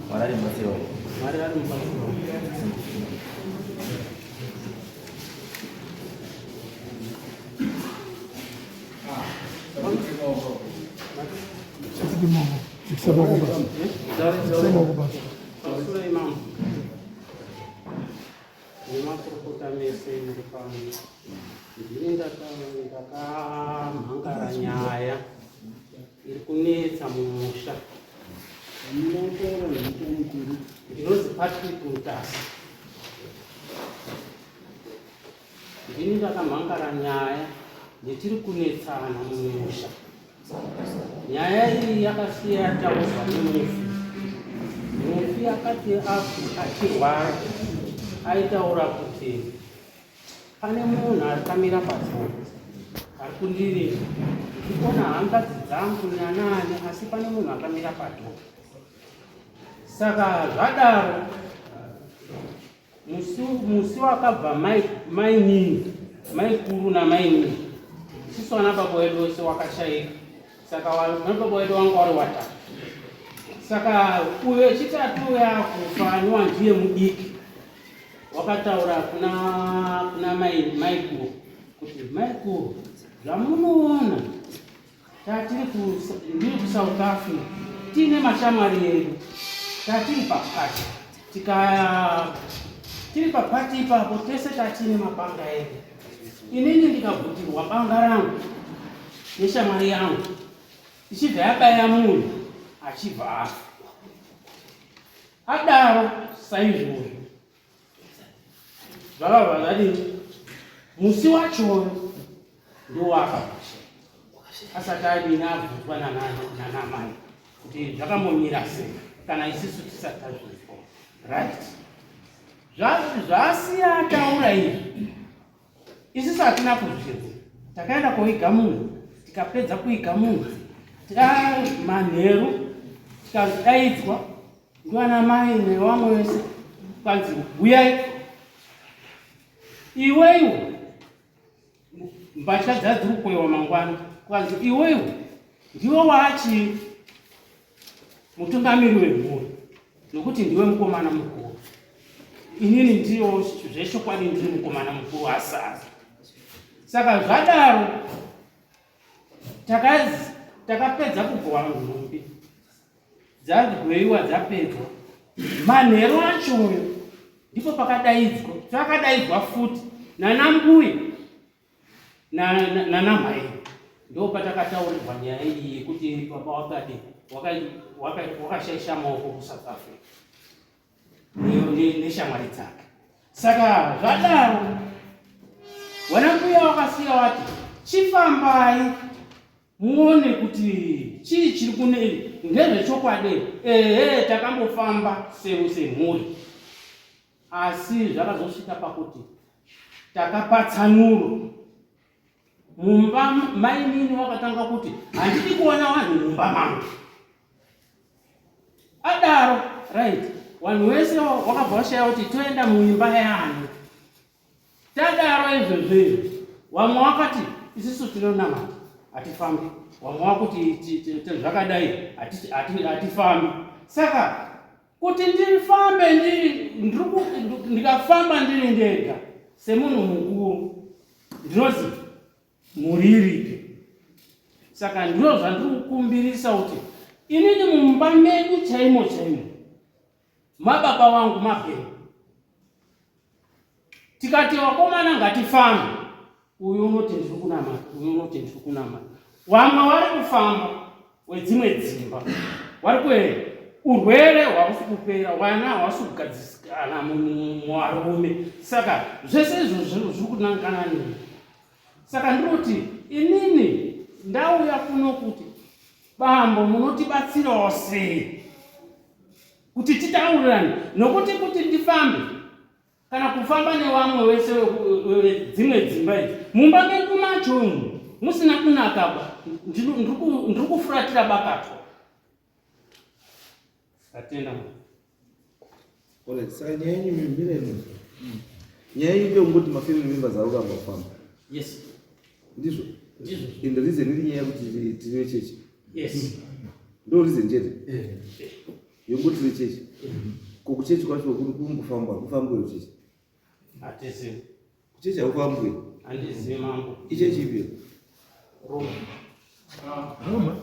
Mwari ari mubatsiri wangu. Mwari ari mubatsiri wangu. Pasure imam. Nemakurukota mese muri pano. Ndini ndakamhangara nyaya iri kunetsa mumusha. Ndinonzi Patrick Mutasa. Ndini ndakamhangara nyaya yetiri kunetsana mumusha. Nyaya iyi yakasiya yataurwa nemufi. Mufi akati achirwara aitaura kuti pane munhu akamira padhoo ari kundirinda ndikuona hanzvadzi dzangu nanaani asi pane munhu akamira padhoo saka zvadaro Musi wakabva mainini maikuru namainini isisu vana baba wedu wese wakashaika saka vana baba wedu wanga wari watatu saka uyo wechitatu uyo akufa anova ndiye mudiki wakataura kuna kuna maikuru kuti maikuru zvamunoona Tatiri ku ndiri ku South Africa tiine mashamwari edu tatiri papati tika tiri papati ipapo tese tatiine mapanga edu inini ndikabvutirwa banga rangu neshamwari yangu ichibva yabaya munhu achibva afa adaro saizvozvo Zvakabva zvadini? Musi wacho ndowakafa asati adini abvunzwa nanamai kuti zvakambomira sei kana isisu tisati tazvinzwa. Right. Zvaasiya ataura izvi isisu hatina kuzvinzwa. Takaenda koiga munhu tikapedza kuiga munhu manheru tikadaidzwa Ndiwana mai nevamwe vese kwanzi huyai iweiwe mbatya dzadziri kukoyewa mangwana kwanzi iweiwe ndiwe waachi mutungamiri wemhuri nokuti ndiwe mukomana mukuru inini ndiyo zvechokwadi ndiri mukomana mukuru asara saka zvadaro takapedza kugowa nhumbi dzagweiwa dzapedzwa manheru achoyo ndipo pakadaidzwa takadaidzwa futi nanambuya nanamhai ndo patakataurirwa nyaya iyi yekuti baba wakadi wakashaisha maoko kusouth africa neshamwari dzake saka zvadaro wanambuya wakasiya wati chifambai muone kuti chii chiri kune ndezvechokwadi ehe takambofamba semhuri asi zvakazosvika pakuti takapatsanuro mumba mainini wakatanga kuti handidi kuona vanhu mumba mangu adaro right vanhu vese wakabva washaya kuti toenda muimba yaani Tadaro izvozvo izvo wamwe wakati isisu tinonamata hatifambi, wamwe wakuti zvakadai hatifambi. Saka kuti ndifambe ndiri ndikafamba ndiri ndega semunhu mukuru ndinozi mhuri iripi. Saka ndiro zvandiri kukumbirisa kuti inini mumba medu chaimo chaimo mababa wangu mabhero tikati vakomana ngatifambe uyu unoti ndiri kunamata uyu unoti ndiri kunamata wamwe wari kufamba wedzimwe dzimba wari kuenda urwere hwausi kupera wana hwausi kugadzikana muvarume saka zvese izvo zviri kunangana nini saka ndinoti inini ndauya kuno kuti bambo munotibatsirawo sei kuti titaurirane nokuti kuti ndifambe kana kufamba nevamwe vese dzimwe dzimba idzi mumba medu macho umu musina kunakaba ndiri kufuratira bakatwa atenda Saka nyaya yenyu mire nyaya yenyu ndeyekungoti mafamily members ari kuramba kufamba yes ndizvo ndizvo and reason iri nyaya yekuti tiri vechechi yes ndo reason chete eh. Yongoti vechechi. Ko kuchechi kwacho kuri kumbofambwa, kufambwe kuchechi. Hatizivi. Kuchechi hakufambwi. Handizivi mambo. Ichechi ipi? Roma. Roma?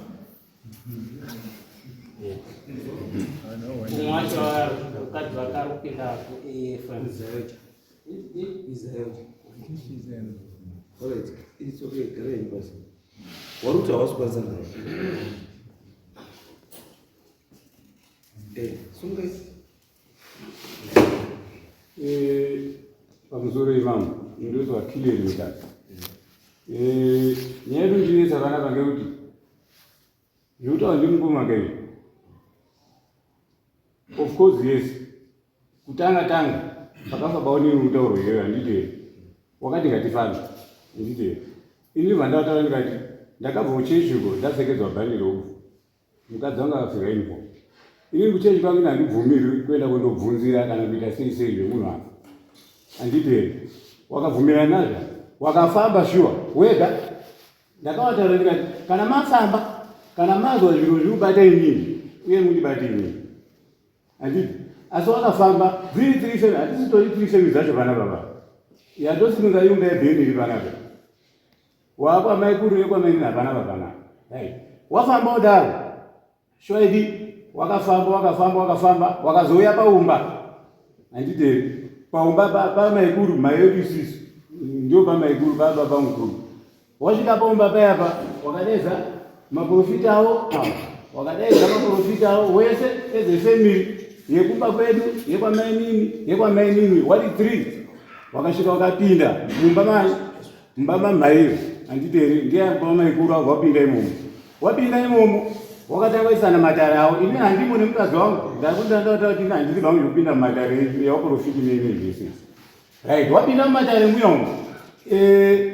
Umwe wacho mukadzi wake ari kupinda kuAFM. Israel. Alright, it's okay, garai basi. Wari kuti hawasi kukwanisa naye. Eh, sungai. Eh, pamusoro imambo ndozwa Killian Mutasa. Eh, nyaya yedu ndinetsa vana vange kuti zvekutaura ndimukoma kai. Of course yes. Kutanga tanga pakafa baoni kutaurwa iyoyo handiti here? Wakati ngatifambe handiti here? Ini ndibva ndataura ndikati ndakabva kuchechi uko ndapfekedzwa bhandi reupfu mukadzi wangu akapfeka uniform. Ini kuchechi kwangu ini handibvumirwi kuenda kundobvunzira kana kuita sei sei zvemunhu apa handiti here? Wakabvumirana nazvo wakafamba shuwa wega Ndakavataura ndikati kana mafamba kana manzwa zviro zviri kubata inini uye mundibate inini handiti asi wakafamba dziri three family hatisi tori three family dzacho vana baba yatosimuka yunga yebheni iri panapa wakwamaikuru nekwamainini hapana papanapa right wafamba udaro Shwaidi wakafamba wakafamba wakafamba wakazouya paumba handiti paumba pamaikuru mai vedu isisu ndio pamaikuru pababa mukuru wasvika paumba payapa wakadaidza maprofita avo wakadaidza maprofita avo wese as a family yekumba kwedu yekwamainini yekwamainini wati three wakasvika wakapinda mumba mai mumba mamhairo handiti here ndiye pamaikuru avo wapinda imomo Wapinda imomo wakatanga kuisana matare awo ini handimo nemukadzi wangu ndakundandataura kuti ini handisi vangu zvekupinda mumatare yawaprofiti nene zvese right wapinda mumatare muya umo eh,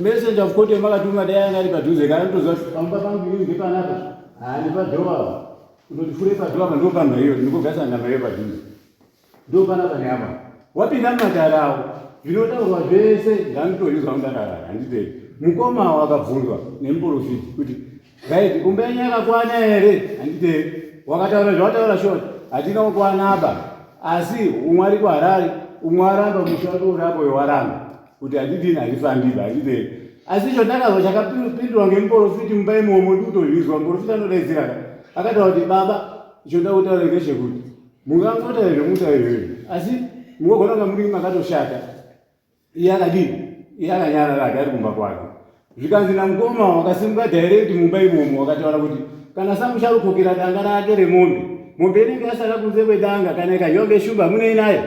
messenger of court yemakatuma dai anga ari padhuze kana toziva pamba pangu ini ndepanapa haani padhowa unoti fure padhowa pa ndopamha iyo ndinokugasana nama iyo padhuze Ndopanapa neapa. Wapinda mumatare awo zvinotaurwa zvese ndanotozvizwa ndakarara handitei. Mukoma wakabvunzwa nemuprofiti kuti right kumba yenyu yakakwana here handitei. Wakataura zvawataura short hatina kukwanaba asi umwe ari kuHarare umwe aramba musha wake uri apo waramba kuti handidini handifambiba handitei. Asi icho ndakazwa chakapindurwa ngemuprofiti mumba imomo ndikutozvizwa muprofiti anodaidzira ka akataura kuti baba icho ndakutaura ngechekuti Mungangotaura zvemutaura izvozvo asi munogona kunga muri makatoshata. Iye akadii? Iye akanyarara ake ari kumba kwake. Zvikanzi namukoma wakasimuka direct mumba imomo wakataura kuti kana samusharukokera danga rake remombe, mombe inenge yasara kunze kwedanga kana ikadyiwa ngeshumba munei nayo?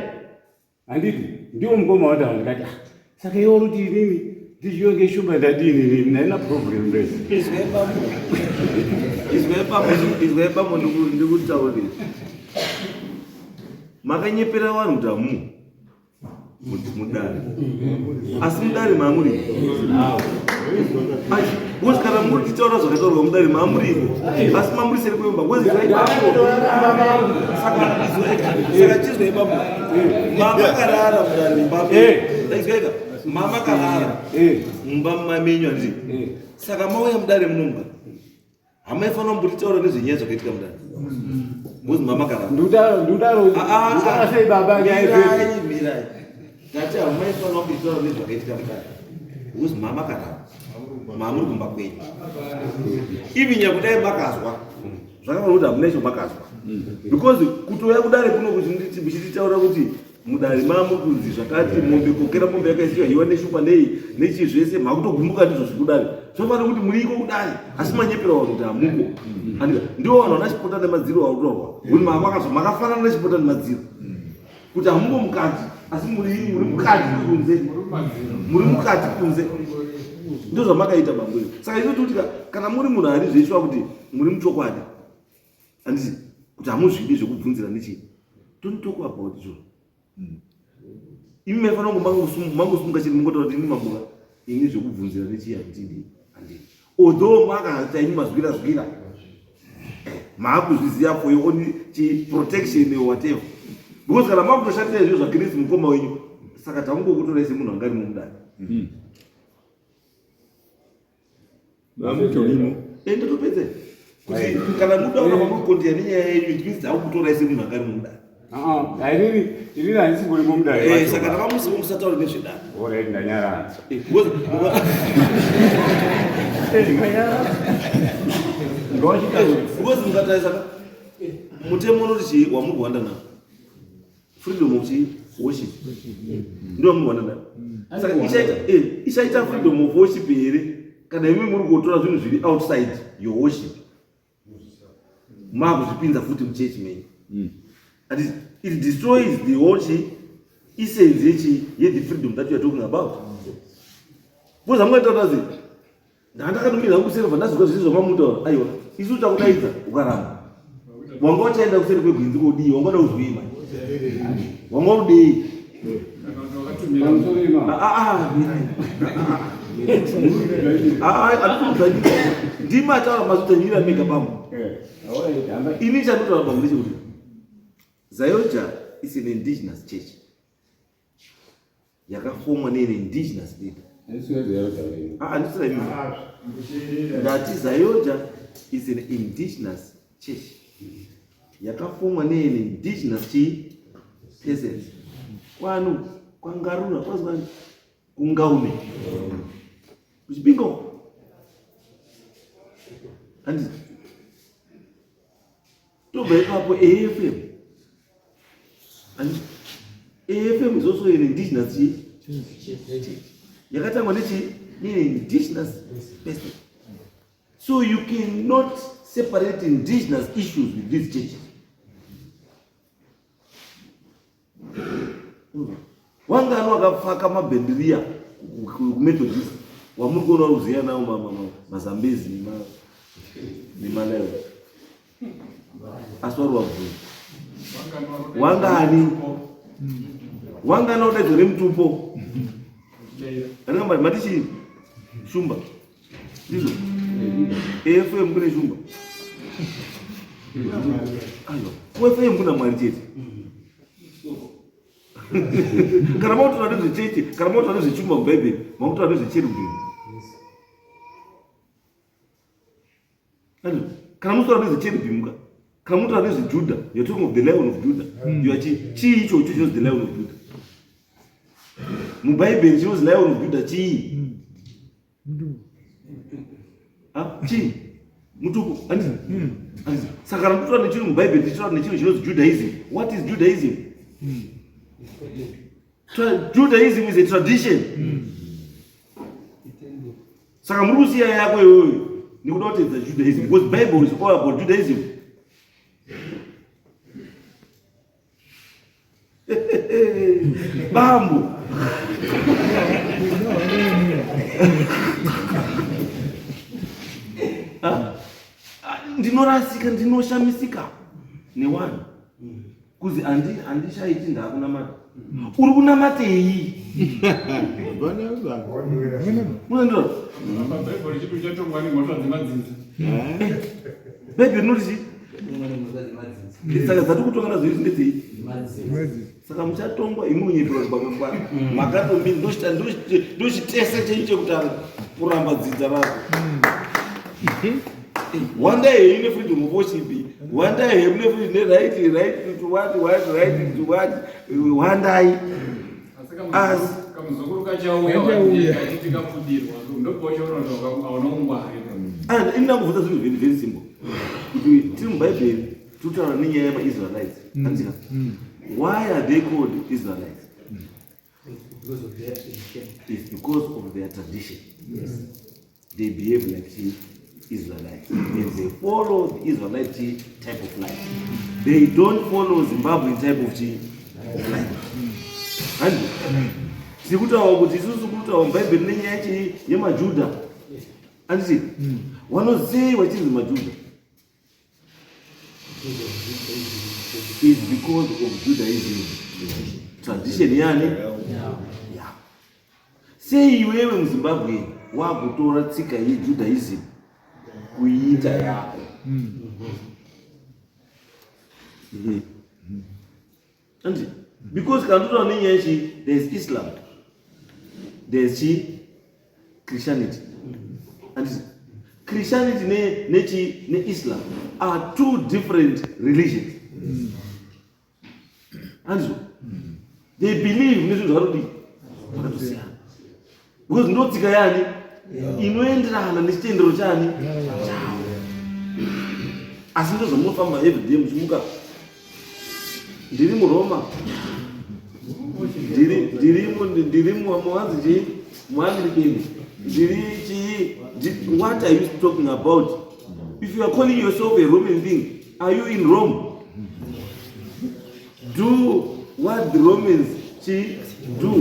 Handiti ndiwo mukoma wataura ndikati ah, saka iwe uri kuti inini ndidyiwe ngeshumba ndadini inini ndaina problem ndezi. Izwai bambo. Izwai bambo, izwai bambo ndikutaurire. Makanyepera vanhu kuti hamu mudare. Asi mudare mamuri. Because kana muri kutaura zvakataurwa mudare mamuriko. Asi mamuri seri kuimba. Because izwai bambo. Saka izwai saka chizwai bambo. Mamakarara mudare mumba. Izwaika. Mamakarara. Mumba menyu handiti. Saka mauya mudare munomba. Hamaifanira kumbotitaura nezvenyaya zvakaitika mudare. Because mamakarara. Ndudaro ndudaro sei baba nyaya Mirai, mirai. Tati hamaifanira kumbotitaura nezvakaitika mudare. Because mamakarara. Mamuri kumba kwenyu. Even nyakudai makazwa. Zvakafanira kuti hamuna icho makazwa. Because kutouya kudare kuno kuti muchititaura kuti mudare mamuri kunzi zvakati mombe kokera mombe yakaisiwa hiwa neshumba nei nechii zvese makutogumbuka ndizvo zviri kudare zvofanira kuti muriko kudare asi manyepera vanhu kuti hamuko andika ndiwo vanhu vana chipota nemadziro vakutorwa kuti makazwa makafanana nechipota nemadziro kuti hamuko mukati asi muri muri mukati kunze muri mukati kunze ndozvamakaita bambo izvo saka izvo tikuti kana muri munhu ari zveshuwa kuti muri muchokwadi handiti kuti hamuzvidi zvekubvunzira nechii don't talk about izvozvo imi maifanira kunge mangosumuka chete mungotaura kuti ini mambuka ini zvekubvunzira nechii handidi handidi although makaita imi mazwira zwira maakuzviziva for your own chi protection or whatever because kana makutoshandisa izvo zvagirisi mukoma wenyu saka takungokutorai semunhu anga arimo mudare Mamutorimo. Ende topedza. Kuti kana mudaura mamuri nenyaya yenyu, it means hakukutorai semunhu anga ari mudare. Inini inini handisi kurimo mudare. Saka ndavamusiwo musataure nezvedare. Alright, ndanyarara. Because mukatarisa ka, mutemo unoti chii wamuri kuhwanda nawo? Freedom of chii? Worship. Ndiwo wamuri kuhwanda nawo. Saka ichaita freedom of worship here kana imi muri kutora zvinhu zviri outside your worship, maakuzvipinza futi muchechi menyu? And it destroys the whole chi essence yechi yethe freedom that you are talking about, because hamungaita kuti ndandakatumira kuserva, ndazvika zvisi zvamamutaura. Aiwa, isu takudaidza, ukaramba. Wanga uchaenda kuseri kwegwinzi kodii? Wanga uda kuzwii manje? Wanga udei? Pamusoro ima. Andikudzanyira, ndimi ataura mazodzanyira mega pamo. Alright, hamba. Ini chandotaura pamo ndechekuti ZAOGA is an indigenous church yakafomwa nean indigenous leader. Handisira imi. Ndati ZAOGA is an indigenous church yakafomwa nean indigenous chi persons kwanu kwangarura kwazwani kungaume kuchipingo, handiti? Tobva ipapo, AFM, handiti? AFM is also an indigenous chi church yakatangwa nechi nean indigenous person. So you cannot separate indigenous issues with these churches. Wangani wakapfaka mabhendiriya kuMethodist wamuri kuona uri kuziya nawo mazambezi nemalayo, asi wari wabvunza wangani, wangani udaidzwa nemutupo? Anenge mati chii? Shumba. Ndizvo AFM kune shumba? Aiwa, kuAFM kuna Mwari chete. Kana makutora nezvechechi, kana makutora nezvechumba mubhaibheri, makutora nezvecherubhim. Kana mutora nezvecherubhim ka, kana mutora nezvejudha, you are talking of the Lion of Judah. You are chii ichocho chinonzi the Lion of Judah mubhaibheri? Chinonzi Lion of Judah chii? Ah, chii? Mutupo, handiti? Handiti? Saka kana mutora nechinhu mubhaibheri, tichitaura nechinhu chinonzi Judaism, what is Judaism? Judaism is a tradition. Saka muri kusiya yako iyoyo nekuda kuteedza Judaism, because Bible is all about Judaism. Bambo. Ah, ah, ndinorasika, ndinoshamisika newanhu kuzi handichaiti, ndakunamata. Uri kunamatei? Munandira? Bhaibheri chipi chatongwa nemhosva dzemadzinza? Bhaibheri rinoti chii? Saka dzati kutonga nadzo idzi ndedzei? Saka muchatongwa imwe unyepera kuti makakwana makatomi. Ndochitese chenyu chekutanga, kuramba dzidza rako. Wanda here ine freedom of worship? Wanda here mune freedom ne right to what, right to what? Wandai. Asi kamuzukuru kachauya kachiti kapudirwa, ndopochaona kuti hauna kungwari. Ini ndangobvunza zvinhu very very simple, kuti tiri mubhaibheri, tinotaura nenyaya yemaIsraelites, handika? Why are they called Israelites? Because of their tradition. It's because of their tradition. They behave like the Israelites and they follow the Israelite type of life. They don't follow Zimbabwean type of life. Handi? Tiri kutaura kuti isusu kutaura mubhaibheri nenyaya chii yemaJudha, handiti? Vanozei vachinzi maJudha? Is because of Judaism tradition yani. Yeah. Sei iwewe muZimbabwe wakutora tsika yeJudaism kuiita yako? Andi? Because kana totaura nenyaya chi, there is Islam, there is chi Christianity, anditi? Christianity ne nechi neIslam are two different religions. Handizvo? They believe nezvinhu zvakatodii zvakatosiyana because ndotsika yani inoenderana nechitendero chani chavo. Asi ndozvamunofamba everyday muchimuka ndiri muroma ndiri ndiri muhanzi chii muanglikeni ndiri chii what are you talking about if you are calling yourself a roman thing are you in rome do what the romans chii do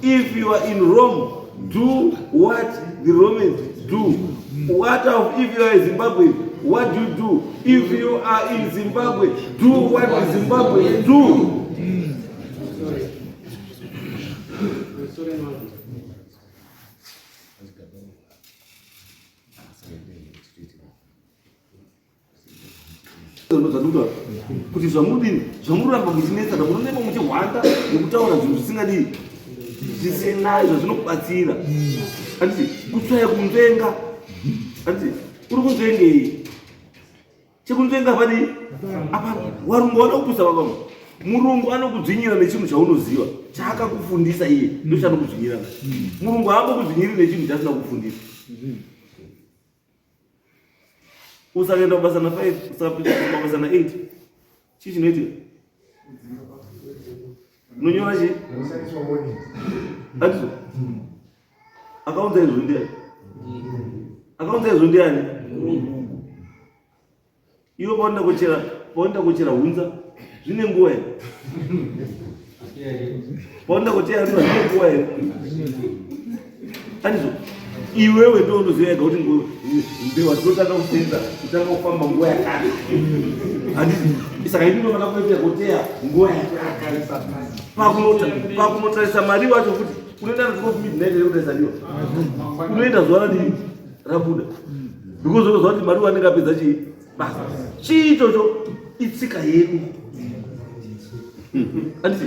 if you are in rome do what the romans do what of if you are in zimbabwe what do you do if you are in zimbabwe do what the zimbabwe do kuti zvamudini zvamuramba muchinetsana munonema muchihwanda nekutaura zvinhu zvisingadii zvisina izvo zvinokubatsira anditi kutsvaya kunzvenga anditi uri kunzvengei chekunzvenga padii apa warungu wada kupusa babama murungu anokudzvinyira nechinhu chaunoziva chaakakufundisa iye ndochanokudzvinyira murungu haambokudzvinyiri nechinhu chaasina kufundisa usakaenda kubasa na 5 usakapinda kubasa na 8 chii chinoitika unonyora chii atizo akaunza izvo ndiani akaunza izvo ndiani Iwe paunoenda kochera paunoenda kochera hunza zvine nguva here? Paunoenda koteya riva zvine nguva here? Andizvo iwewe ndo unoziva yega kuti mbewa dzinotanga kusenza kutanga kufamba nguva yakati handiti saka ini ndofana kuenda koteya nguva yakati pakunotarisa mari wacho kuti unoenda na 12 midnight here kutarisa riwa unoenda zuva radii rabuda because unoziva kuti mari anenge apedza chii basa chii ichocho itsika yedu anditi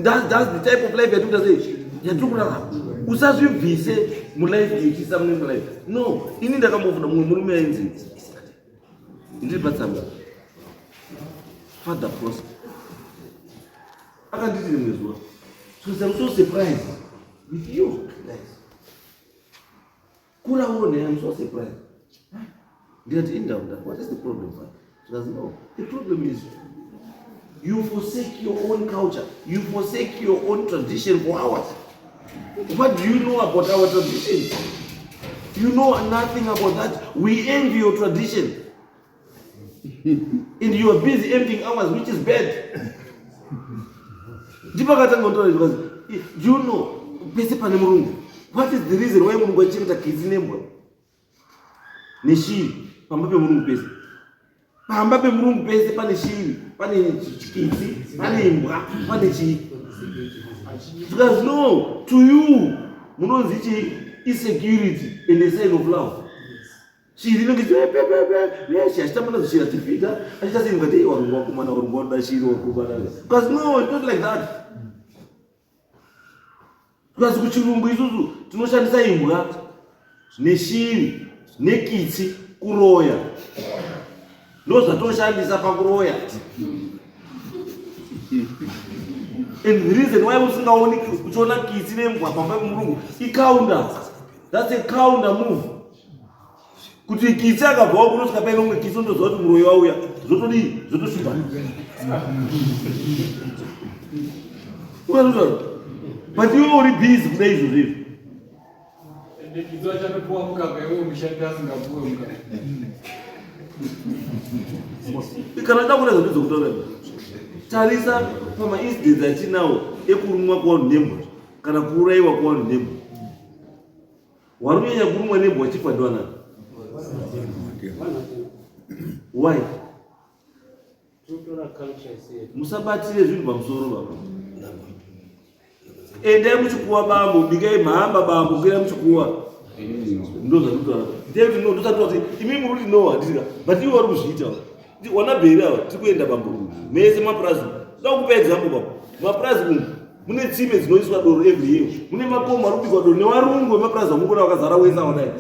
that's the type of life yatikuita sei yatiri kurarama usazvibvise mulife ichisa mune mulife no ini ndakambofunda mumwe murume ainzi ndiri patsamba father prosper akanditi rimwe zuva so I'm so surprised with you guys Kura uone, I'm so surprised. Ndikati indaunda, what is the problem father? Zvikanzi no, the problem is you forsake your own culture, you forsake your own tradition for ours. What do you know about our tradition? You know nothing about that. We envy your tradition. And you are busy emptying ours, which is bad. Ndipakatanga kutaura zvikanzi, do you know pese pane murungu what is the reason why murungu achichengeta kitsi nembwa neshiri pamba pemurungu pese pamba pemurungu pese pane shiri pane kitsi pane imbwa pane chii because no to you munonzi chii isecurity and a sign of love Shiri inenge ichi achitamba nadzo shiri achifita achiita sei mukati warungu wakomana warungu wanoda shiri wakomana because no it's not like that because kuchirungu isusu tinoshandisa imbwa neshiri nekitsi kuroya ndozvatoshandisa pakuroya and the reason why usingaoni uchiona kitsi nembwa pamba pemurungu icounter that's a counter move kuti kitsi akabva wakunosvika paine umwe kitsi undoziva kuti muroyi wauya zvotodii zvotoshupa but iwe uri busy kuda izvozvo izvo kana da kuda zvandizokutora tarisa pamaincidents atinawo ekurumwa kwavanhu nembwa kana kuurayiwa kwavanhu nembwa Warunyanya kurumwa nembwa chifa ndiwanani? Why? Musabatire zvinhu pamusoro baba. Endai muchikuwa bambo, bikai mhamba bambo, kwira muchikuwa. Ndozvandikutaura. Ndekuti no, ndosati kuti imi muri kuti no handisika, but ivo vari kuzviita. Wana bheri ava tiri kuenda bambo. Mese mapurazi. Ndoda kukupa example bambo. Mapurazi umu mune tsime dzinoiswa doro every year. Mune makomo ari kubikwa doro newarungu vemapurazi vamukona vakazara wese awadai.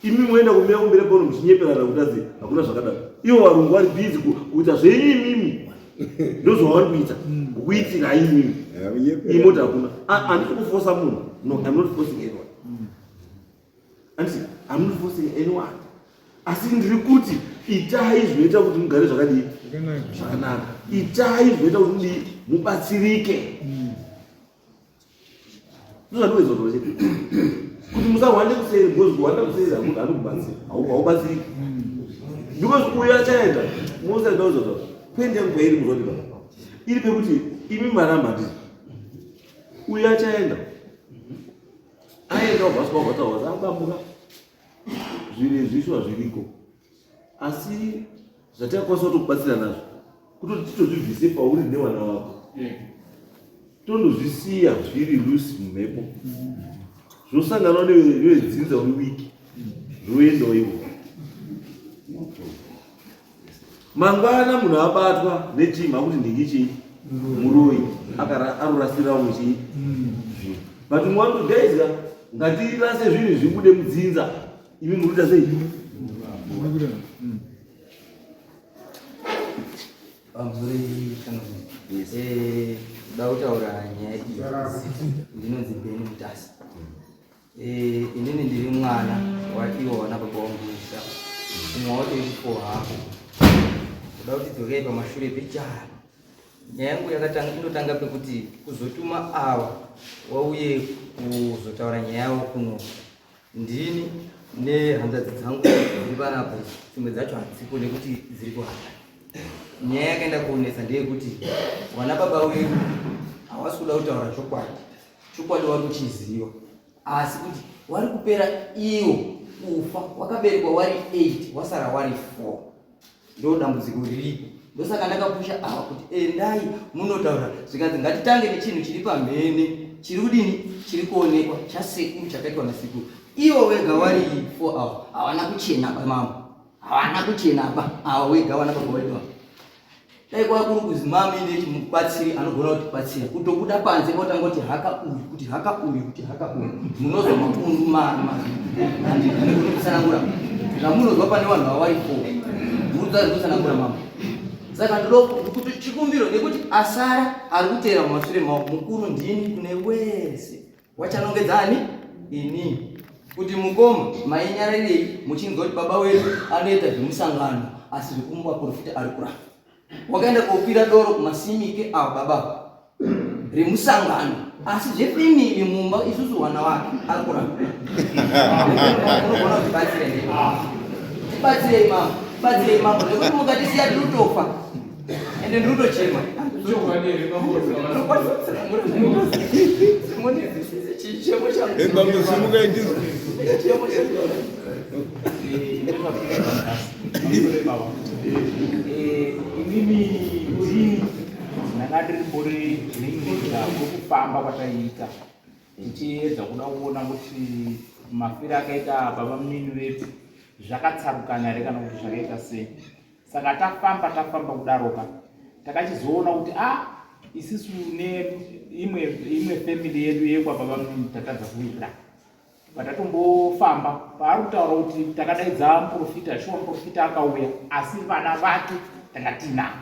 Imi moenda kumira kumbere pano muchinyeperana kuti azi hakuna zvakadaro. Ivo varungu vari busy kuita zvenyu imimi. Ndozvavari kuita. Kukuitirai imimi. Imi moti hakuna. Handisi kufosa munhu. No, I'm not forcing anyone. Handisi, I'm not forcing anyone. Asi ndiri kuti itai zvinoita kuti mugare zvakadii? Zvakanaka. Itai zvinoita kuti mudii? Mubatsirike. Ndozvandinoedza kutaura chete. Kuti musahwande kuseri because kuhwanda kuseri hakuna anokubatsira. Haubatsiriki. Because uyu achaenda munosaenda uzotaura. Point yangu pairi muzoti baba. Iri pekuti imi maramba handiti. Uyu achaenda. Aenda wabva asvika wabva taura abambuka. Zvinhu izvi shuwa zviriko. Asi zvatakakwanisa kutokubatsira nazvo kutoti titozvibvise pauri newana wako. Tondozvisiya zviri loose mumhepo. Zvosangana nevedzinza uri wiki. Zvoendawo ivo. Mangwana munhu abatwa nechii makuti ndingi chii muroyi arorasira vamwe chii zvinhu. But mumwe vanoti guys ka ngatirase zvinhu zvibude mudzinza imi muri kuita sei? Pamusoro changamire. Yes. Eh, ndoda kutaura nyaya iyi. Ndinonzi Benny Mutasa. Eh, inini ndiri mwana waiwo wana baba wangu wesa. Umwe wacho ichifo hako. Ndoda kuti dzokei pamashure pechana. Nyaya yangu yakatanga inotanga pekuti kuzotuma ava wauye kuzotaura nyaya yavo kuno. Ndini nehanzvadzi dzangu dziri panapa dzimwe dzacho hadziko nekuti dziri kuHarare. Nyaya yakaenda kuonetsa ndeyekuti vana baba wedu hawasi kuda kutaura chokwadi. Chokwadi wari kuchiziva asi kuti wari kupera iwo kufa wakaberekwa wari 8 wasara wari 4 ndo dambudziko riripo. Ndosaka ndakapusha ava kuti endai munotaura zvikanzi ngatitange nechinhu chiri pamhene chiri kudini chiri kuonekwa chasekuru chakaitwa nasekuru. Ivo vega wari 4 ava havana kuchena ba mambo, havana kuchena ba ava wega vana baba wedu ava. Dai kwava kuri kuzi mami nechimubatsiri anogona kutibatsira kutobuda panze votanga kuti haka uyu kuti haka uyu kuti haka uyu munozwa mapundu handikoni kutsanangura zvamunozwa pane vanhu vawaripo murikuda kutsanangura mama. Saka ndokuti chikumbiro nekuti asara ari kuteera mumashure mavo mukuru ndini kune wese wachanongedza ani ini kuti mukoma mainyararirei muchinzwa kuti baba wedu anoita zvemusangano asi zvekumuvaprofita ari kuramba. Wakaenda kokwira doro kumasimike avo baba remusangano asi zvefemili mumba isusu wana wake ari kuramba. Unogona kutibatsira here? Tibatsirei mama, tibatsirei mambo nekuti mukatisiya tiri kutofa ende ndiri kutochema. Chokwadi here mambo? Chichemo changu. Bambo simuka ndizvo. Chichemo changu. Inini ndini ndanga ndiri mbori ringleader kwekufamba kwataiita tichiedza kuda kuona kuti mafiro akaita baba munini vedu zvakatsarukana here kana kuti zvakaita sei. Saka tafamba tafamba kudaroka takachizoona kuti a isisu neimwe imwe family yedu yekwababa munini tatadza kuwirirana. Patatombofamba paari kutaura kuti takadaidza muprofita, shuwa muprofita akauya asi vana vake tanga tinavo.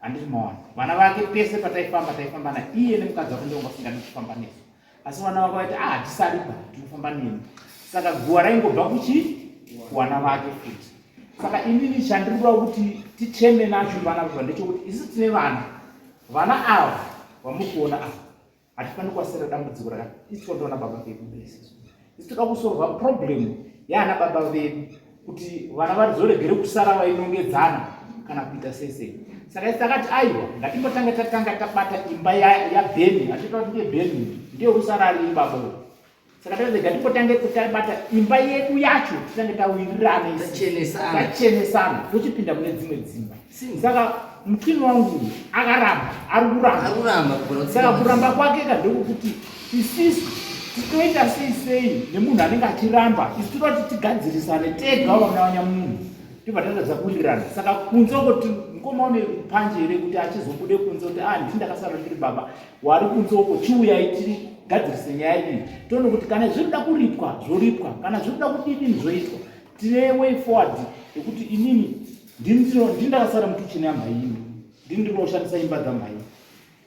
Handiti maona vana vake pese pataifamba taifamba na iye nemukadzi wake ndonga vasingadi kufamba nesu, asi vana vake vaiti ah hatisariba tinofamba nemi. Saka guva raingobva kuchi kuwana vake futi. Saka inini chandiri kuda kuti ticheme nacho vana baba ndechekuti isu tine vana, vana ava vamuri kuona ava hatifaniri kuwasira dambudziko rakaitwa ndiana baba vedu isusu. Isu toda kusolva problem yaana baba vedu kuti vana vazoregere kusara vainongedzana kana kuita sei sei. Saka isu takati aiwa ngatimbotange tatanga tabata imba yaBheni, hatitoda kuti ndiye Bheni ndiye rusara ari baba uyu. Saka takati ngatimbotange tabata imba yedu yacho titange tawirirana isu. Tachenesana. Tachenesana tochipinda mune dzimwe dzimba. Saka mutwini wangu akaramba, ari kuramba. Ari kuramba kugona kutsika Saka kuramba madziro. kwake ka ndekuti isisu titoita sei sei nemunhu anenge achiramba, isu toda kuti tigadzirisane tega vana vanyamunhu. Tobva tatadza kuwirirana. Saka kunze uko mukoma une panje here kuti achizobude kunze kuti ah ndini ndakasara ndiri baba. Wari kunze uko chiuyai tigadzirise nyaya iyi. Toone kuti kana zviri kuda kuripwa zvoripwa, kana zviri kuda kudidini zvoitwa. Tine way forward yekuti inini ndini ndakasara mukicheni yamhaini. Ndini ndinoshandisa imba dzamhaini.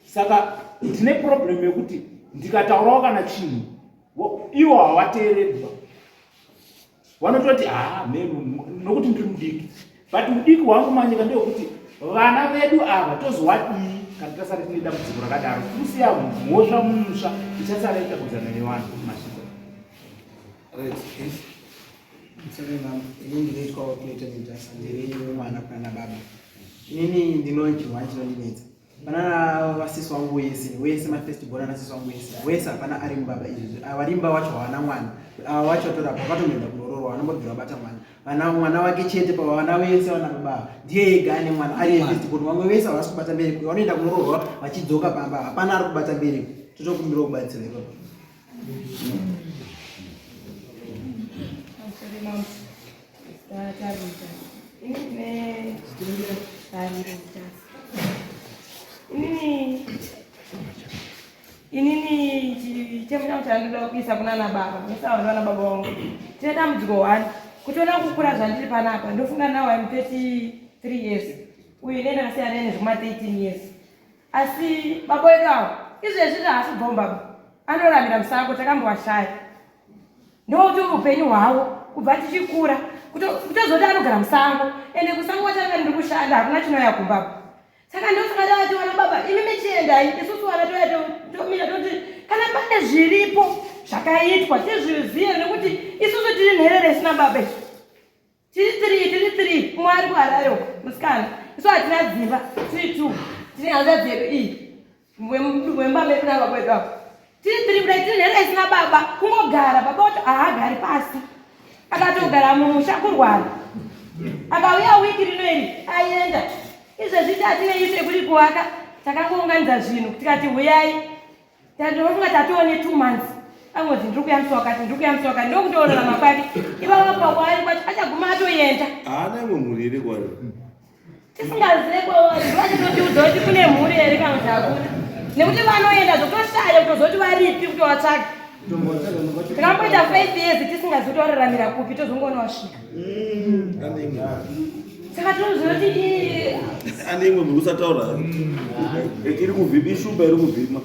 Saka ndine problem yekuti ndikataurawo kana chinhu ivo havateereri vanototi haa menu nokuti ndiri mudiki but udiki hwangu manje ka ndewekuti vana vedu ava tozowadii kana tasara tine dambudziko rakadaro tikusiya mhosva mumusva ichasara itakudzana nevanhu masvika. Ini ndinoitwa Clayton Mutasa, ndiri mwana kuna baba. Inini ndinonzwa chinondinetsa pana vasisi wangu wese wese mafirst born ana sisi wangu wese wese hapana ari mubaba izvi avarimba wacho hawana mwana ava wacho vatorapa vakatomboenda kunororwa vanombobvira vabata mwana vana mwana wake chete pavana wese vana baba ndiye ega ane mwana ari first born vamwe vese havasi kubata mbereko vanoenda kunororwa vachidzoka pamba hapana ari kubata mbereko totokumbira kubatsirwa ipapo. Inini chichemo changu chandinoda kuisa kunana baba musawa nana baba wangu tine dambudziko one kutoona kukura zvandiri panapa ndofunga now im 33 years uyu ine ndakasiyana nene zvekuma 13 years asi baba wedu avo izvezvi zvaasi kubva baba anoramira musango takambovashaya ndokuti upenyu hwavo kubva tichikura kutozoti anogara musango ende kusango kwachanga ndiri kushanda hakuna chinouya kumba saka ndosaka ndavati vana baba imi michiendai isusu vana touya tomira toti kana pane zviripo zvakaitwa tizvizive nekuti isusu tiri nherere isina baba isu tiri three tiri three umwe ari kuharare uko musikana isu hatina dzimba tiri two tine hanzvadzi yedu iyi wemba medu nababa wedu apo tiri three kudai tiri nherera isina baba kungogara baba wacho haagari pasi akatogara mumusha kurwara akauya wiki rino iri aenda izvezvi tatine isu yekuti kuvaka takangounganidza zvinhu tikati huyai Tatofunga tatoone 2 months. Angoti ndiri kuyamisa wakati ndiri kuyamisa wakati ndokutoororama kwake. Ipapa pakwaari kwacho achaguma atoenda. Haana imwe mhuri here kwari? Tisingazive kwavari vachitotiudza kuti kune mhuri here kana kuti hakuna. Nekuti vanoenda zvotoshaya kutozoti varipi kutovatsvaga. Tikamboita 5 years tisingazivi kuti vararamira kupi tozongoona wasvika. Saka tinozoti ane imwe mhuri usataura iri kuvhima ishumba iri kuvhima.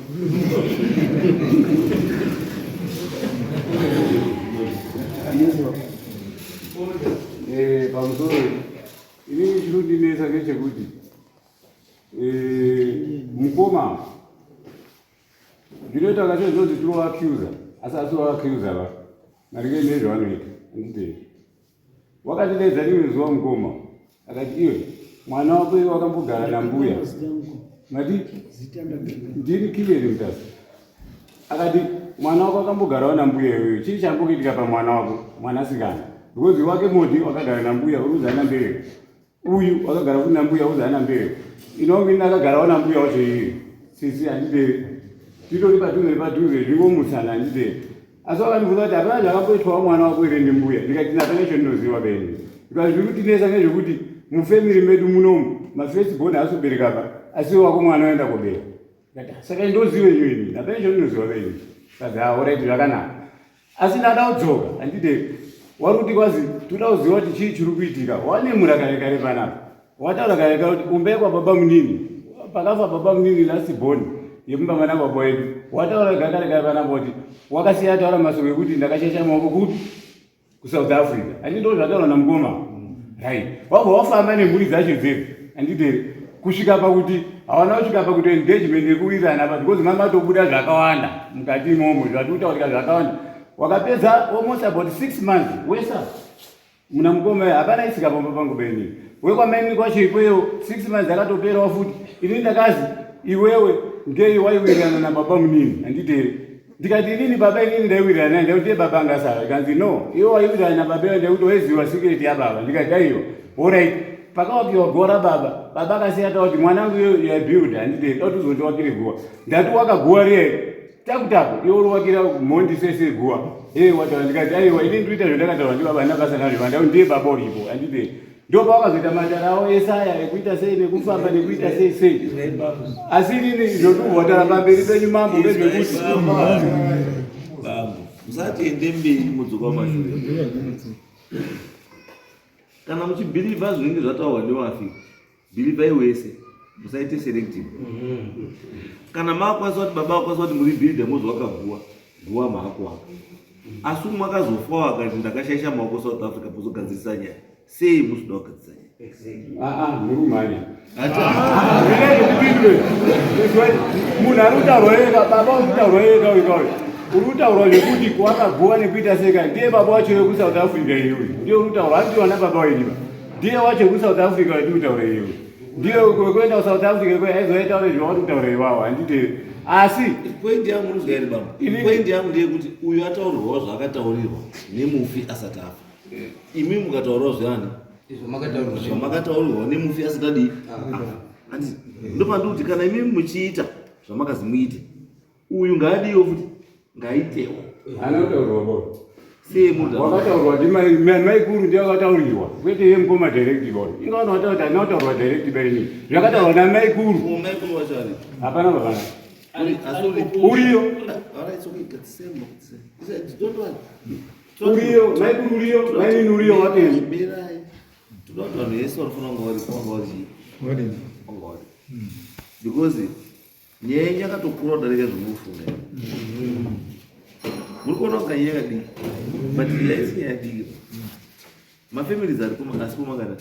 Pamusoro inini chinondinetsa ngechekuti mukoma zvinoita kacho zvinonzi tinovaaccusa asi asi vaaccusa va maringe nezvavanoita anditi Wakatidaidza rimwe zuva mukoma akati iwe mwana wako iwe wakambogara nambuya mati ndini Kiveri Mutasa akati mwana wako akambogarawo nambuya iweyo chii chambokuitika pamwana wako mwanasikana because wake modi wakagara nambuya uri kuzi ana mbereko uyu wakagara futi nambuya uzi ana mbereko inonge ini akagarawo nambuya wacho iyoyo sisi handidei titori padhuze nepadhuze zvingomutsana handidei asi wakandibvunza kuti hapana zvakamboitwawo mwana wako here ndimbuya ndikati napana chandinoziva beni because zviri kutinetsa ngezvekuti mufamily medu munomu mafirst born haasi kubereka pa asi wako mwana waenda kobereka saka ndozive nyu ini hapana chandinoziva beni kazi aorit zvakanaka asi ndada kudzoka handide wari kuti kwazi toda kuziva kuti chii chiri kuitika wanemura kare kare panapa Wataura kare kare kuti kumba kwababa munini pakafa baba munini last born yekumba mwana baba wedu. Wataura kare kare kare pana kuti wakasiya taura mashoko ekuti ndakashesha maoko kupi kuSouth Africa. Handiti ndozvo zvataura namukoma. Right. Wabva wafamba nemhuri dzacho dzedzi. Handiti here? Kusvika pakuti hawana kusvika pakuti engagement yekuwirirana pa because mama atobuda zvakawanda mukati imomo zvatikutaurika zvakawanda. Wakapedza almost about 6 months wesa Muna mukoma hapana isika pamba pangu beni. Wekwamaini kwacho ikweyo 6 months akatoperawo futi. Ini ndakazi iwewe ngei waiwirirana nababa munini handiti here? Ndikati inini baba inini ndaiwirirana naye ndakuti baba angasara. Ikanzi no iwe waiwirirana nababa iwe ndakuti waiziva secret yababa. Ndikati aiwa alright. Pakawakiwa guwa rababa baba akasiya ataura kuti mwanangu iwe you are builder handiti here? Ndauti uzondiwakire guwa. Ndati wakaguwa riye taku taku iwe uriwakira mhondi sese guwa ee wataura ndikati aiwa ini ndikuita zvandakataura ndibaba handina basa nazvo vandau ndiye baba uripo handiti. Ndopawakazoita matara awo ese aya ekuita sei nekufamba nekuita sei sei. Asi inini zvokuvhotara pamberi penyu mambo ngezvekuti Bambo, musatiende mberi mudzoka mashure. Kana muchibhilivha zvinenge zvataurwa nevafi, bhilivhai wese, musaite selective. Kana makwanisa kuti baba vakwanisa kuti muri bhilidha mozi wakaguwa, guwa maakuwaka. Asi umwe akazofawo akati ndakashaisha maoko South Africa pozogadzirisa nyaya. Sei musida kugadzirisa nyaya? Ah, ah, muri kumhanya. Munhu ari kutaurwa ega, baba uri kutaurwa ega uyu kauyu. Uri kutaurwa zvekuti kwakaguwa nekuita seka ndiye baba wacho wekuSouth Africa iyoyo. Ndiye uri kutaurwa handiwo ana baba wenyu. Ndiye wacho wekuSouth Africa wetiri kutaura iyoyo. Ndiye wekuenda kuSouth Africa kwe aizoita uri zvauri kutaura iwawo handiti asi point yangu unozwa here baba? Point yangu ndeyekuti uyu ataurirwawo zvaakataurirwa nemufi asati afa. Imi mukataurawo zvani zvamakataurirwa nemufi asati adii handiti ndopandikuti kana imi muchiita zvamakazi muite uyu ngaadiwo futi ngaitewo anotaurirwa bo sei munhu wakataurirwa ndimaikuru ndiye akataurirwa kwete iye mukoma direct boy inga vanhu vataura kuti handina kutaurirwa direct baini zvakataurwa namaikuru maikuru wacho ari hapana hapana uriyo uriyo maikuru uriyo mainini uriyo wateni toda kuti vanhu vese vanofanira kunge varipo vanga vari vanga vari because nyaya yenyu yakatokura kudarika zvamunofunga muri kuona kunga nyaya yakadiki but haisi nyaya diki mafamilies ari asipo makada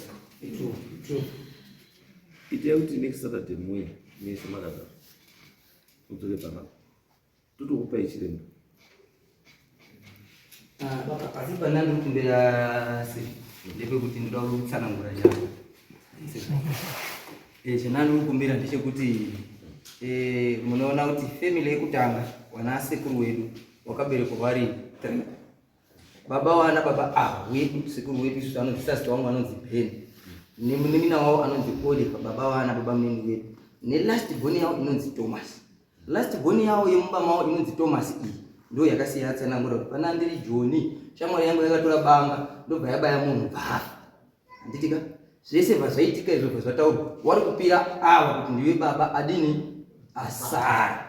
itai kuti next Saturday muuye mese makadaro mudzoke panapa totokupai chiremba. Ah, baba, asi pana ndiri kumbira se ndepekuti ndoda kutsanangura chako. Eh, chandiri kumbira ndechekuti eh, munoona kuti family yekutanga wana sekuru wedu wakaberekwa vari three. Baba wana baba ah wedu sekuru wedu isusu anonzi sasita wangu anonzi Ben nemunin'ina wavo anonzi Oliver baba wana baba munini wedu nelast born yavo inonzi Thomas. Last born yawo yemumba mawo inonzi Thomas iyi ndo yakasiya yatsanangura kuti pana ndiri Joni shamwari yangu yakatora banga ndobva yabaya munhu bvafa handiti ka zvese bva zvaitika izvo bva zvataurwa wari kupira ava kuti ndiwe baba adini asara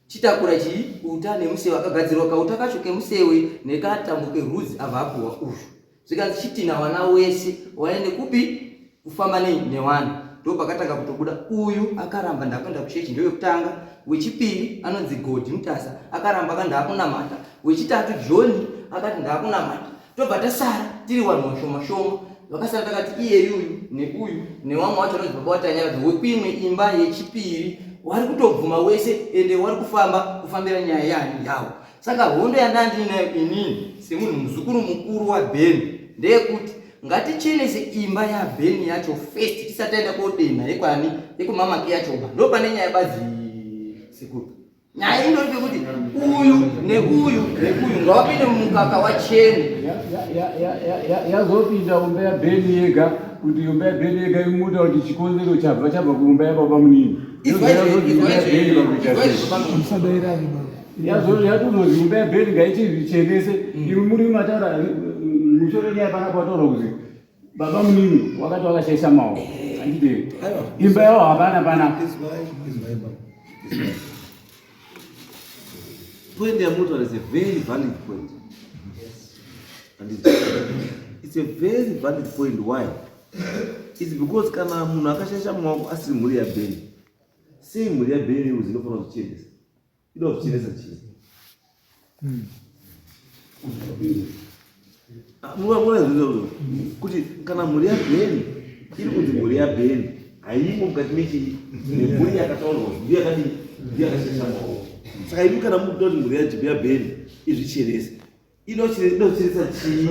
chitakura chii uta nemusewe akagadzirwa kauta kacho kemusewe nekatambo kerudzi abva apuwa uyu Zvikanzi chitina wana wese waende kupi kufamba nei newana ndopakatanga kutobuda uyu akaramba ndakuenda kuchechi ndoyekutanga wechipiri anonzi Godi Mutasa akaramba akati ndakunamata wechitatu John akati ndakunamata tobva tasara tiri vanhu vashoma shoma vakasara takati iyeyuyu neuyu newamwe wacho anonzi baba waTanyaradzo wekuimwe imba yechipiri wari kutobvuma wese ende wari kufamba kufambira nyaya yani yawo Saka hondo yandandinayo inini semunhu muzukuru mukuru waBen ndeyekuti ngatichenese imba yaBen yacho first tisati taenda kodenha yekwani yekumamaki yachoba ndo pane nyaya badzi sekuru. Nyaya indori pekuti uyu neuyu neuyu ngawapinde mumukaka wachene. Yazopinda umba yaBen yega kuti imba yaBen yega imuta kuti chikonzero chabva chabva kuumba yababa munini. Musadairane baba. Yatozonzi imba yabheni ngaichizvichenese imi muri mataura musoro nyaya panapa wataura kuti baba munini wakati wakashaisha maoko handiti imba yavo hapana pana point yamunotaura is a very valid point and it's a very valid point why it's because kana munhu akashaisha maoko asiri mhuri yabheni sei mhuri yabheni uzi inofanira kuzvichenesa Ida kuchenesa chii? Munoona zvizvozvo kuti kana mhuri yaBheni iri kunzi mhuri yaBheni haimo mukati mechii nemhuri yakataurwa kuti ndiyo yakadii ndiyo yakashesha maoko. Saka imi kana muri kuda kuti mhuri yaBheni izvichenese inocheresa chii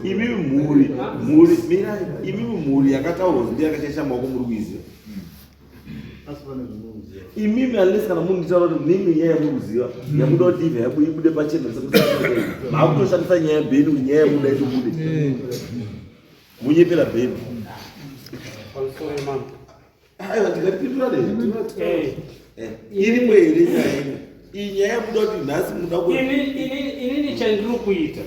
imimi mhuri mhuri mirai imimi mhuri yakataurwa kuti ndiyo yakashaisha maoko muri kuiziva imimi unless kana munhu nditaura kuti mimi nyaya yamuri kuziva yamuda kuti ibve yako ibude pachena maakutoshandisa nyaya yabheni kuti nyaya yamuda itobude munyepera bheni Aiwa ndikapindura ne. Eh. Irimo here nyaya ino? Iyi nyaya yamuda kuti nhasi muda ku Ini ini inini chandiri kuita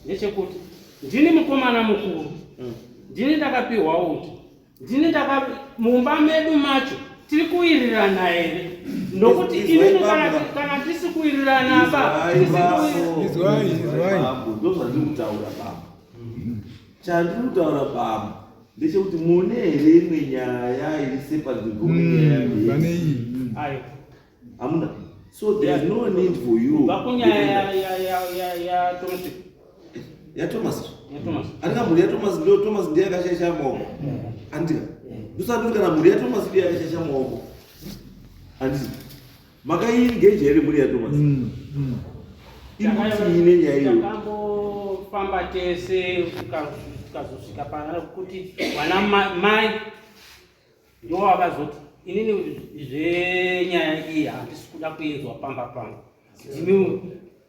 ndechekuti ndini mukomana mukuru. Ndini ndakapiwa uta. Ndini ndaka mumba medu macho tiri kuwirirana here? Nokuti inini kana kana tisi kuwirirana ba Izwai, izwai. Ndozvandiri kutaura baba. Chandiri kutaura baba ndechekuti mune here imwe nyaya iri separate mm, pane iyi. Ayo. Hamuna. So there is no need for you. Kubva kunyaya ya ya ya ya Thomas. Ya Thomas. Ya Thomas. Andika mhuri ya Thomas ndio Thomas ndiye akashaisha maoko. Andika. Ndosati kuti kana mhuri ya Thomas ndiye akashaisha maoko. Andika. Makaingeja here mhuri ya Thomas? Mm. Mm. Iri kuti ine nyaya iyo. Takambofamba tese tukazosvika pana kuti vana mai Ndiwo wakazoti inini zvenyaya iyi handisi kuda kuinzwa pamba pangu, ndimi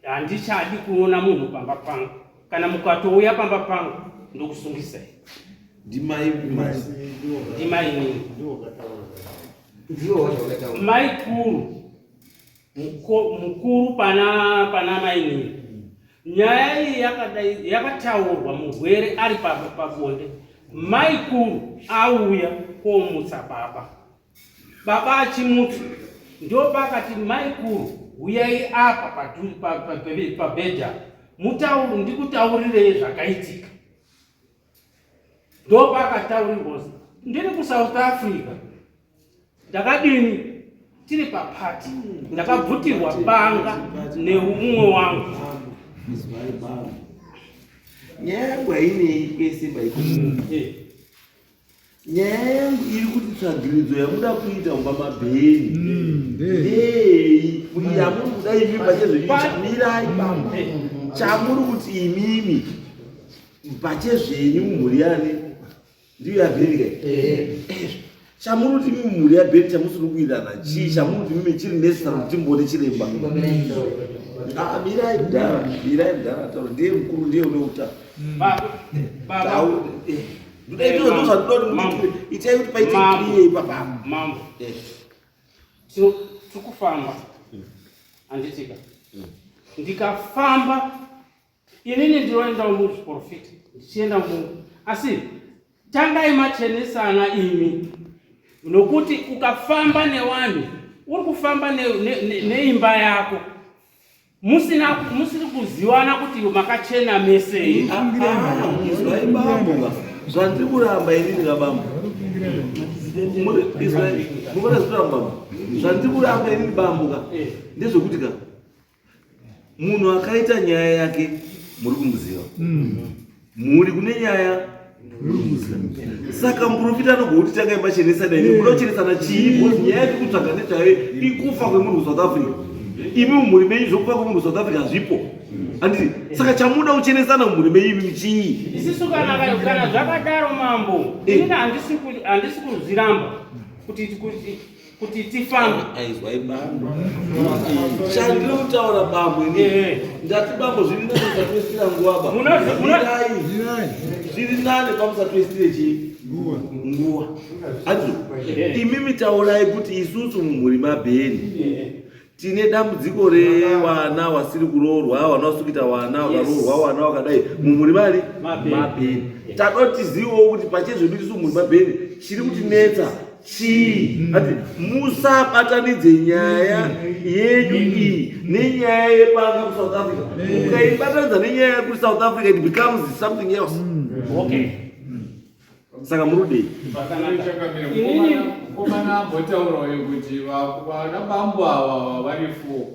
handichadi kuona munhu pamba pangu. Kana mukatouya pamba pangu ndokusungisai. Ndimai ndimai inini mai kuru mukuru pana pana mainini. Nyaya iyi yakadai yakataurwa murwere ari pabonde, maikuru auya komutsa baba, baba achimutsa ndopakati maikuru huyai apa pabhedha mutauru ndikutaurirei zvakaitika. Ndopakataurirwa ndiri kuSouth Africa ndakadini tiri papati ndakabvutirwa banga neumwe wangu. Nyaya yangu hainei kwese maiko. Eh. Nyaya yangu iri kuti tsvagiridzo yamuda kuita mumba mabheni mm, ndei yamuri kuda imimi pachezvenyu chamirai baba eh. chamuri kuti imimi pachezvenyu mhuri yani ndiyo yabheni kai eh. eh, chamuri kuti imimi mhuri yabheni chamusiri kuirana chii chamuri kuti imimi chiri necessary kuti timbone chiremba ah, mirai mdhara mirai mdhara taura ndiye mukuru ndiye uneuta ndozvandinoda kuti itai kuti paite clear ipapa mambo tiri kufamba handitika ndikafamba inini ndinoenda muzviprofita ndichienda mu asi tangai machenesana imi nokuti ukafamba nevanhu uri kufamba neimba ne, ne yako musina musiri kuzivana kuti makachena mese here? Ah, ah, izwai bambo ka zvandiri kuramba inini ka bambo izwai mukona zvikuramba bambo zvandiri kuramba inini bambo ka eh. ndezvekuti ka munhu akaita nyaya yake muri kumuziva mm. mhuri kune nyaya saka muprofita anogouti tangai machenesana imi muda kuchenesana chii because nyaya yatiri kutsvaga nezvayo ikufa kwemunhu kusouth africa imi mumhuri menyu zvokufa kwemunhu kusouth africa hazvipo handiti saka chamuda kuchenesana mumhuri menyu imi chii isisu kana kana zvakadaro mambo eh. inini handisi kuzviramba kuti kuti kuti tifambe. Aizwai bambo. Chandiri kutaura bambo ini. Eh, eh. Ndati bambo zviri nani musatoisira nguva ba. Munozi zviri nani pamusatoisire chii? Nguva. Nguva. Andizvo. Eh. Imimi taurai kuti isusu mumhuri mabheni. Tine dambudziko revana wasiri kuroorwa, vana wasiri kuita vana, vakaroorwa vana wakadai mumhuri mari mabheni. Tadotizivawo kuti pachezvedu isu mumhuri mabheni chiri kutinetsa chii mm. ati musabatanidze nyaya yenyu iyi nenyaya yebanga kusouth africa mm. mukaibatanidza nenyaya yekusouth africa it becomes something else mm. okay saka murudei mukomana ambotaurawo kuti vana bambo ava vari four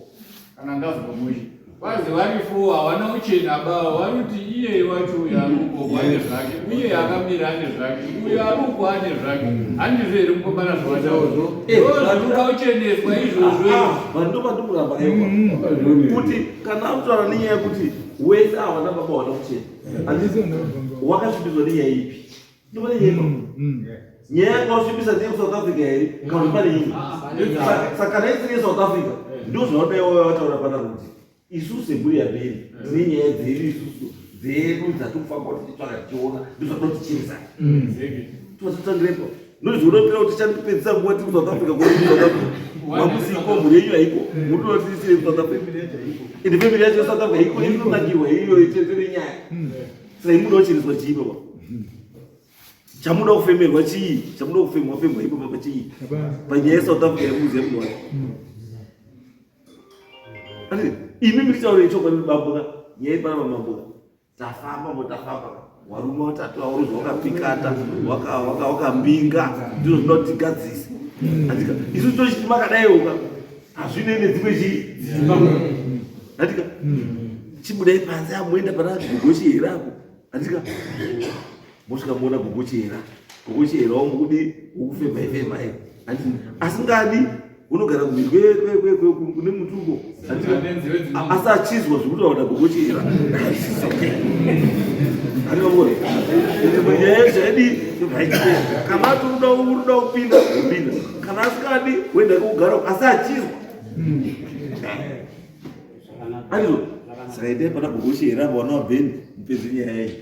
kana ndazwa mushe Kwazi vari four havana kuchena baba vari kuti iyeye wacho uyo ari uko ane zvake uye akamira ane zvake uyo ari uko ane zvake handizvo here mukomana zvawataura ndozvinoda kucheneswa izvozvo ah, ah, vanhu ndopandikuramba aiwa mm. kuti kana akutaura nenyaya yekuti wese havana baba wana kuchena handisi wakasvibiswa nenyaya ipi ndopane nyaya ipapo mm, mm. nyaya yanga wasvibisa ndeye kusouth africa here kana kuti pane imwe ah, saka kana isiri yesouth africa ndozvavadai wauya wataura pana kuti isusu semhuri yabheri tine nyaya dzedu isusu dzedu dzatikufamba kuti tichitsvaga tichiona ndozvatinotichirisa mm. tozotangirepo ndozvinopera kuti tichandipedzisa nguva tiri kusouth africa kuSouth Africa mamusiko mhuri yenyu haiko munotisire kusouth Africa ende family yacho yesouth Africa haiko inonakirwa iyo itete nenyaya mm. saka imuda kuchereswa chii baba Chamuda kufemerwa chii? Chamuda kufemwa femwa ipo papa chii? Panyaya yeSouth Africa yemuzi yemunhu wacho. Ati imi muritaure chokwadi bambo ka nyaya ipana mambo ka. Tafamba mo tafamba warume watatu auruzwa wakapikata wakambinga ndizvo zvinoda kuti tigadzise. Atika isu tochiti makadaiwo ka hazvinei nedzimwe chii? Atika chibudai panze amuenda pana gogo chihera apo. Atika mosvika moona gogo chihera gogo chihera wamukudi wokufema ifema e asingadi unogara kumhiri kune muti uko asi achizwa zvekutaura gogo chihera andivamboeaidi kana ati uruda kupinda upinda kana asingadi woenda kugara asi achizwa Andizvo saka endai pana gogo Chihera wana wabheni mupedze nyaya iyi.